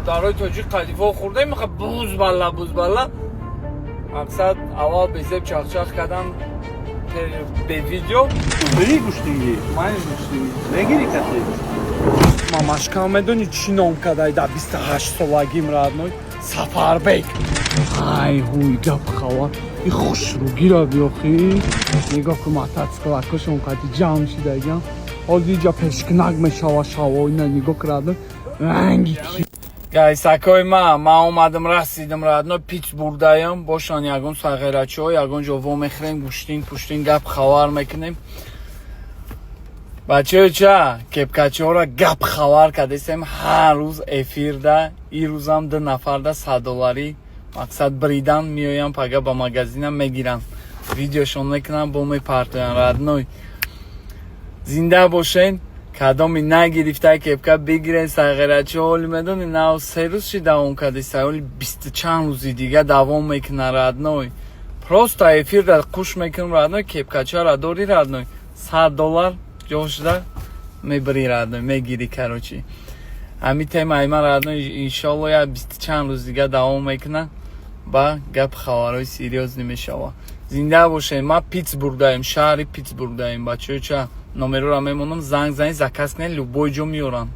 Бародарои тоҷик қадифо хӯрдаем, меха буз балла, буз балла. Мақсад, аввал безеб чахчах кардан, бе видео. Бери гӯштингӣ. Ман гӯштингӣ. Мегири касе? Мамашкам, медонӣ, чӣ ном кадай дар 28 солагим, родной? Сафарбек. Ай ҳуй, гап хава и хушрӯгира биёхӣ, нигоҳ кун, мотоциклакошон қати ҷамъ шидагиам. Ҳозир иҷа пешкинак мешава шаво. Ина нигоҳ, родной, ранги гайсакои ма омадам, расидам, родной, Питсбургдаям. Бошан ягон сағирачиҳо, ягон ҷо вомехӯрем, гӯштин пуштин, гап хабар мекунем. Бачаё, ча кепкачиҳоро гап хабар кардесем. Ҳар рӯз эфирда, ирӯзам ду нафарда 100 долларӣ, мақсад, бридан меоям, пага ба магазинам мегирам, видеошон мекунам, бо мепартоям. Родной, зинда бошен. Кадоми нагирифта кепка, бигирен. Сағирачи, ҳоли медони, нав 3 рӯз ши давом кардеса, ҳоли бисту чанд рӯзи дига давом мекуна, родной. Просто эфирда қуш мекунам, родной, кепкачара дори, родной, 100 доллар ҷо шуда мебири, родной, мегири. Короче, ҳами темаи ман, родной, иншолло, як бисту чанд рӯз дига давом мекуна, ба гап хабарҳои серьёзный мешава. Зинда бошем. Ма Питсбургдаем, шаҳри Питсбургдаем. Бачаё, ча номерора мемонам, занг зани, заказ кунед, любой ҷо меёрам.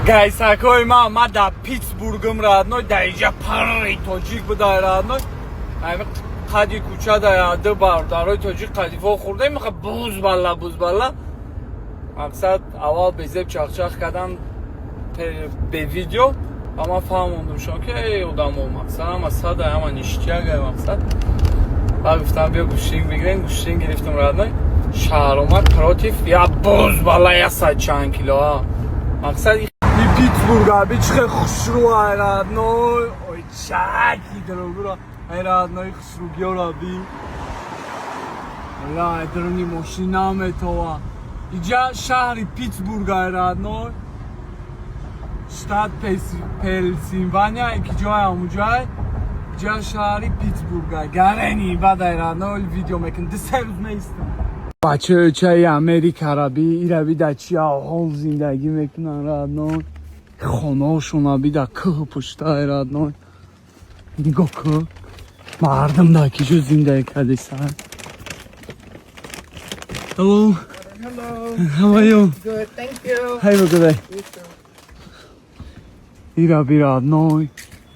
Гайсакои ма, ма дар Питсбургм, родной, дар иҷа парри тоҷик будай, родной. Ҳами қади кӯча да ду бародарои тоҷик қадифо хӯрдаем, меха буз балла, буз балла. Мақсад, аввал безеб чахчах кардан, бе видео, ва ман фаҳмондумшон, ки эй одамо, мақсад, ҳама сада, ҳама ништяк ай. Мақсад, ба гуфтам, биё гӯштин бигирем. Гӯштин гирифтам, родной. Шаҳромад против я буз бала, я сад чанд кило. Мақсад, и Питсбург аби чӣ хел хушрӯ ай, родной. Ой, чаки дурӯгуро ай, родной, хушрӯгиёро би. Ла даруни мошина метова. Иҷа шаҳри Питсбург ай, родной, штат Пенсилвания, ки ҷой ҳамуҷай. Иҷа шаҳри Питсбург ай, гарени бад ай, родной. Видео мекун, 2-3 рӯз меистам. Бачаи Америкара би, ира би, дар чи аҳол зиндагӣ мекунан, родной. Хонаҳошона би, дар кӯҳ пуштай, родной. Нигоҳ кун, мардум дар киҷо зиндагӣ кардесан. Hello. Hello. How are you? Good, thank you. Have a good day. You too. Ира би, родной,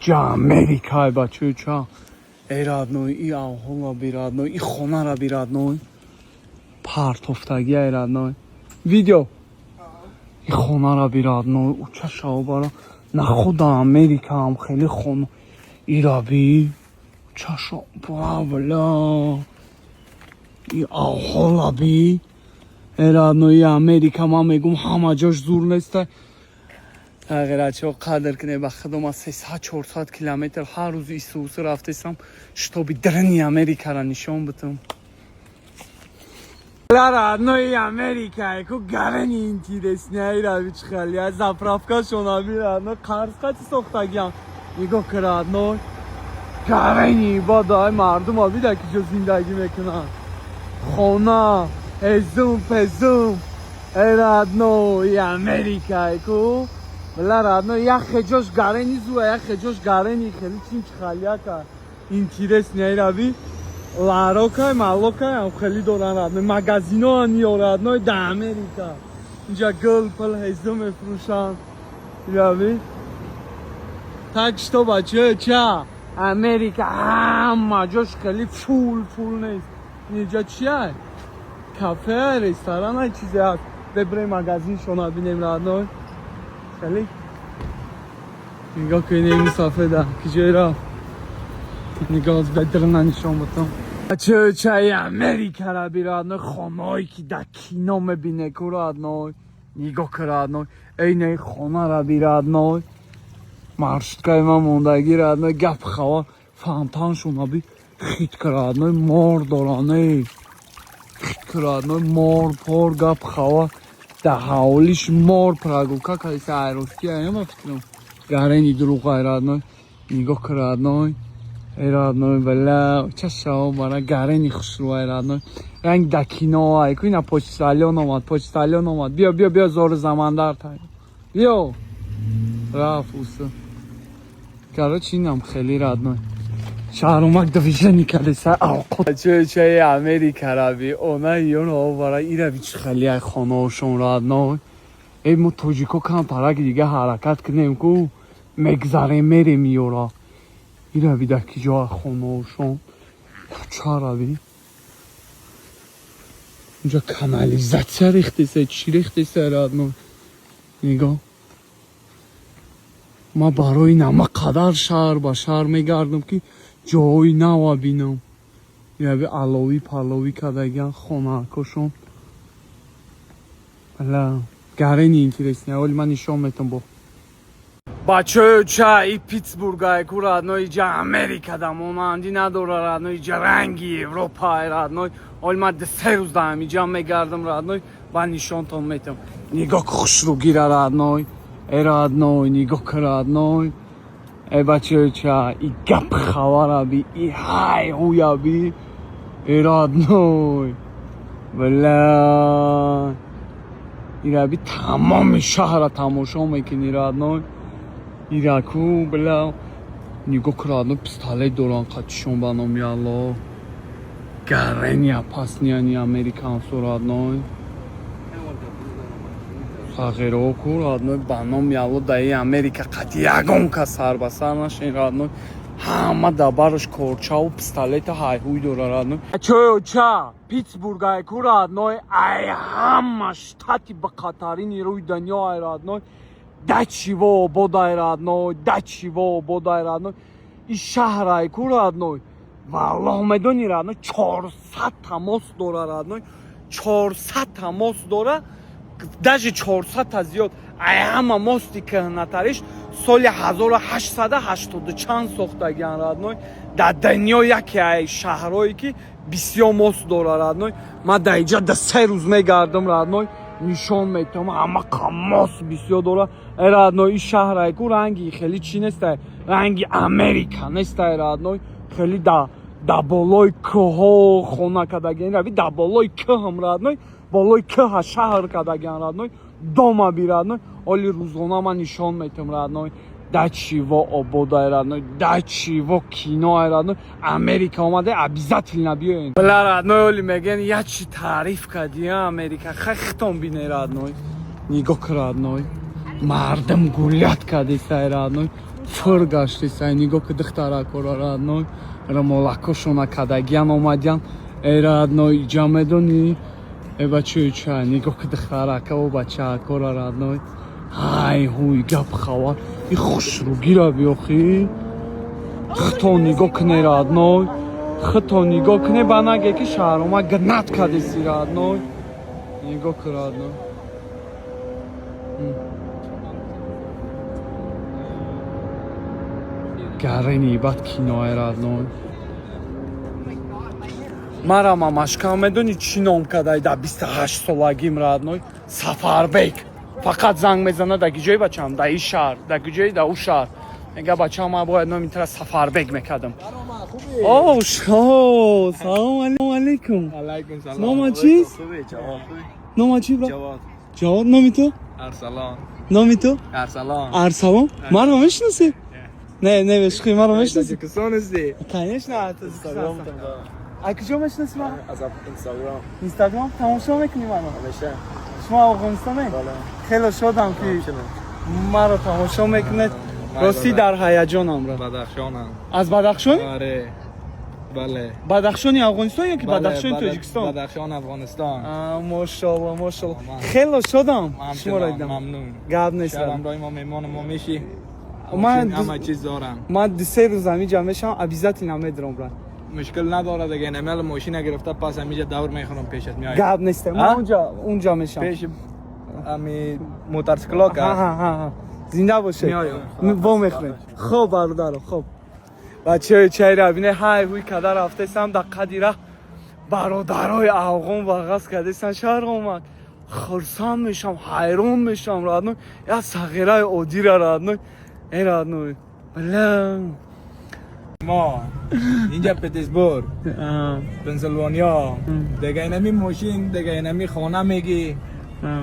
ҷа Америкай, бачаюча. Эй, родной, и аҳола би, родной, и хонара би, родной. Партофтагӣ ай, родной. Видео. И хонара би, родной, уча шавбара. На худа Америка ҳам хеле хона. Ира би, уча бла. И аҳола би. Эй, родной, и Америка, ман мегум, ҳама ҷош зур нестай. Тағйирачиҳо, қадр кунед ба худо, ман 300-400 километр ҳар рӯз исусу рафтесам, чтобы дрни Америкара нишон битам. Родной, Америка ку гарани интересный рави чихали заправкашона би, родной, қарз қати сохтагиам. Нигоҳ ки, родной, гарани бадай мардум бида, ки ҷо зиндагӣ мекунанд, хона, ҳезум пезум. Эй, родной, Америка ку била, родной, як хеҷош гарени зуа, як хеҷош гарени хели чин чихалияка интересный рави ларокай малокай ам хели доран, родной, магазино ниё, родной, да Америка. Инҷа гул пул, ҳезум мефурӯшанд, рави. Так что, бачаё, ча Америка ҳама ҷош хеле фул фул нест. Инҷа чия? Кафе, ресторан, ай чизе ҳаст. Бебирем, магазиншона бинем, родной. Хеле нигоҳ кунед, ин сафеда ки ҷой рафт. Нигоҳ, бедрна нишон бутам. Бачаё, чаи Америкара би, родной, хонаое ки дар кино мебине ку, родной. Нигоҳ ки, родной, эйнаи хонара би, родной. Маршруткаи ман мондагӣ, родной, гап хава фонтаншона би, хит ки, родной, мор доране. Хит ки, родной, мор пор, гап хава дар ҳавлиш мор прогулка кардеса, айростӣ аяма фикрам. Гарени дурӯғ ай, родной. Нигоҳ ки, родной. Эй, родной, бала, чашао бара гарени хушрӯ ай, родной. Ранг да кино ай ку. Ина почтальон омад, почтальон омад. Биё, биё, биё, зори замандар тай. Биё. Рафт уса. Короче, инам хеле родной. Шаҳромак движение кардеса авқот. Чаи Америка рави, она ёро овара, ирави чӣ хеле ай хонаошон, родной. Эй, мо тоҷико камтараки дига ҳаракат кунем ку, мегзарем, мерем ёра. Ирави дар ки ҷо хонаошон. Куча рави. Унҷа канализация рехтеса, чӣ рехтеса, родной. Нигоҳ. Ман барои нама қадар шаҳр ба шаҳр мегардам, ки ҷоҳои нава бинам. Яби аловӣ паловӣ кардагиан хонаакошон. Ала гарени интересный. Оли ман нишон метам бо. Бачаё, ча и Питсбург айку, родной, иҷа Америка да монандӣ надора, родной, иҷа ранги Европа, родной. Оли ман 2-3 рӯз даам иҷа мегардам, родной, ба нишонтон метам. Нигоҳ хушрӯгира, родной. Э, родной, нигоҳ ка, родной. Э, бачаё, ча и гап хабараби, и ҳай ҳуяби. Э, родной. Бля. Ираби тамоми шаҳра тамошо мекунӣ, родной. Ираку, бля. Нигоҳ ка, родной, пистолет доран қатишон, ба номи Аллоҳ. Гарени опасный ани американцо, родной. Сағиро ку, родной, ба номи Аллоҳ, даи Америка қати ягон кас сар ба сар нашен, родной. Ҳама да барош корчаву пистолета ҳайҳуй дора, родной. Чо ча Питсбург айку, родной, ай ҳама штати бақатарини рӯи дунё ай, родной. Да чиво обод ай, родной, да чиво обод ай, родной. И шаҳр айку, родной. Валлоҳ, медони, родной, 400 та мост дора, родной. 400 та мост дора, даже 400 та зиёд. Ай ҳама мости кӯҳнатариш соли 1880 чанд сохтагиан, родной. Дар дунё яке ай шаҳрое ки бисёр мост дора, родной. Ман дар иҷа да 3 рӯз мегардам, родной, нишон метавам, ҳама мост бисёр дора. Э, родной, и шаҳр айку ранги хеле чӣ нестай, ранги Америка нестай, родной. Хеле да болои кӯҳҳо хона кардагиан, рави да болои кӯҳам, родной, болои кӯҳа шаҳр кардагиан, родной, дома би, родной. Оли рӯзона ман нишон метавам, родной, да чиво ободай, родной, да чиво киноай, родной. Америка омада, обязательно биёен. Бла, родной, оли мегӯян, я чи таъриф кардӣ Америка, хехтон бине, родной. Нигоҳ ка, родной, мардум гулять кардисай, родной, фур гаштисай. Нигоҳ ка духтаракора, родной, рамолакошона кардагиан омадиан. Э, родной, иҷа медонӣ, э, бачаё, ча нигоҳ ка духтаракаву бачаакора, родной, ҳай ҳуй гап хабар. И хушрӯгира биёхӣ, хито нигоҳ куне, родной, хито нигоҳ куне, ба наге ки шаҳрома гнать кардеси, родной. Нигоҳ ку, родной. Гарени бад кинои, родной. Мара мамашкам медонӣ чӣ ном кардай дар 28 солагим, родной? Сафарбек. Фақат занг мезанад: «Да киҷои, бачам? Да ин шаҳр, да киҷои, да ӯ шаҳр». Мега: «Бачам, ман бояд номи тара Сафарбек мекардам». О, салом алейкум. Алейкум салом. Нома чист? Нома чи, бра? Ҷавод. Ҷавод. Номи ту? Арсалон. Номи ту? Арсалон. Арсалон. Маро мешиноси? Не, не, бешухӣ, маро мешиноси? Тоҷикистон ҳастӣ? Конечно. Аз куҷо мешиноси маро? Аз Инстаграм. Инстаграм тамошо мекунӣ маро? Ҳамеша. Шумо Афғонистонед? Бале. Хеле шодам, ки маро тамошо мекунед. Ростӣ, дар ҳаяҷонам ра. Бадахшонам. Аз Бадахшон? Оре. Бале. Бадахшони Афғонистон ё ки Бале, Бадахшони Тоҷикистон? Бадахшон, Афғонистон. Мошалло, мошалло. Ман. Хеле шодам шуморо дидам. Мамнун. Гап нест. Шаҳрам доимо меҳмони мо мешӣ. Ман ҳама чиз дорам. Ман 2-3 рӯз ҳамиҷа мешавам, обязательно медурам, брат. Мушкил надорад, дига намел мошина гирифта, пас ҳамиҷа давр мехӯрам, пешат меоям. Гап нест, ман унҷа мешавам. Пеш ами мотарсикло ҳа ка. Ҳа ҳа, зинда бошед. Меоям. Во мехӯрем. Хоб, бародаро, хоб. Бачаҳои чайра бине, ҳай ҳуй када рафтесам, дар қади раҳ бародарои афғон бағаз кардесан. Шаҳр омад, хурсанд мешам, ҳайрон мешам, родной. Як сағираи оддира, родной, э, родной, бля. Мо инҷа Питтсбург, Пенсилвания. Дига инами мошин, дига инами хона мегӣ.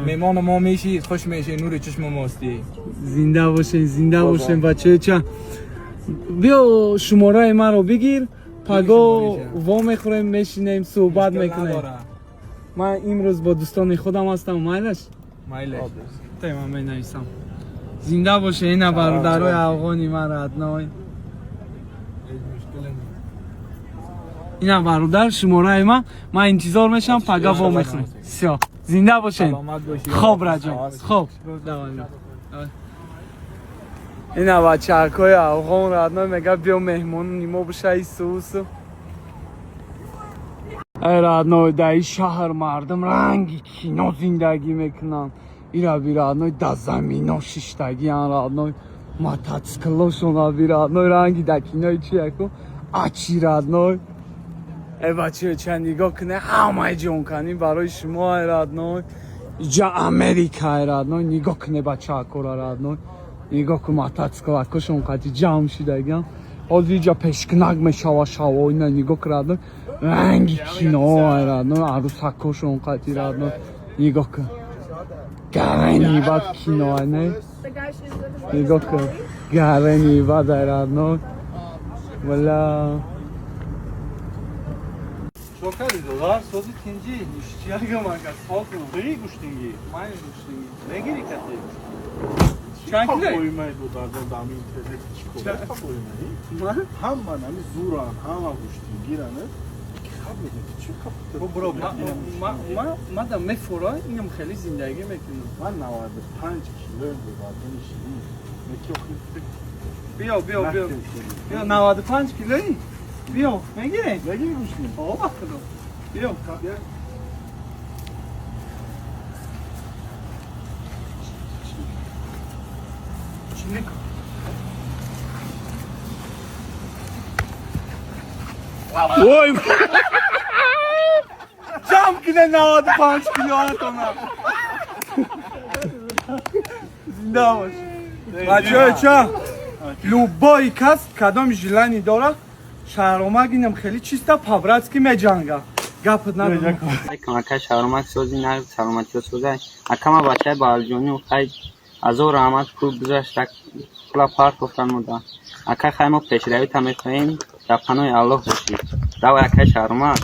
Меҳмони мо мешӣ, хуш мешӣ, нури чашми мости. Зинда бошен, зинда бошен, бачаҳои ча. Биё, шумораи маро бигир, паго шумораша. Во мехӯрем, мешинем, суҳбат Мушкил мекунем. надора. Ман имрӯз бо дӯстони худам ҳастам, майлаш? Майлаш. Тай, ман менависам. Зинда боше. Ина бародарои афғони ман, родной. Ҳеҷ мушкиле нест. Ина бародар, шумораи ман. Ман интизор мешавам, пага во мехӯрем. Всё, зинда бошен. Саломат бошӣ. Хоб, раҷон, хоб, давай, давай. Ина бачаҳакои афғон, родной, мега: «Биё, меҳмони мо боша». Исусу, ай родной, дар ин шаҳр мардум ранги кино зиндагӣ мекунанд. Ира би, родной, да замино шиштагиан, родной, мотоциклошона би, родной, ранги да кинои чи яку ачи, родной. Э, бачаё, ча нигоҳ куне, ҳамаи ҷонканӣ барои шумо, ай родной. Иҷа Америка, ай родной. Нигоҳ куне бачаакора, родной, нигоҳ кун, мотоциклакошон қати ҷамъ шидагиан. Ҳозир иҷа пешкунак мешава шаво. Ина нигоҳ кун, родной, ранги кино, ай родной, арӯсакошон қати, родной, нигоҳ кун, гарани бад кино, ай не, нигоҳ кун, гарани бад, ай родной, вала. Чо кардӣ, додар? Сози, тинҷӣ? Ништягамака сокум. Бери гӯштингӣ. Ман гӯштингӣ. Мегирӣ кати? Чанд кило? Қоимаи додар дам интернет чӣ кор қоимаи? Ман? Ҳама нами зуран, ҳама гӯштингиран. Хаб мегӯ, чӣ кап? Бро. Ма да мефора, инам хеле зиндагӣ мекунам. Ман 95 кило, додар, нишини. Меки охир. Биё, биё, биё. Биё, 95 килои? Биё, мегирем? Мегири гӯштин? О, ба худо. Биё. Биё. Чилик. Ой! Ҷамъ кине 95 килоатона. Зинда бош. Бачаҳо, ча? Любой кас кадом желание дора, шаҳромак инам хеле чиста по-братски меҷанга. Гапат надорам. Камака шаҳромак, сози нағз, саломатиё созай. Акама бачаи баҳалҷонӣ, хай, азор раҳмат, пул гузашт, пула партофтан мода. Ака, хай, мо пешравита мехоҳем, дар паноҳи Аллоҳ бошӣ. Давай, акай шаҳромак.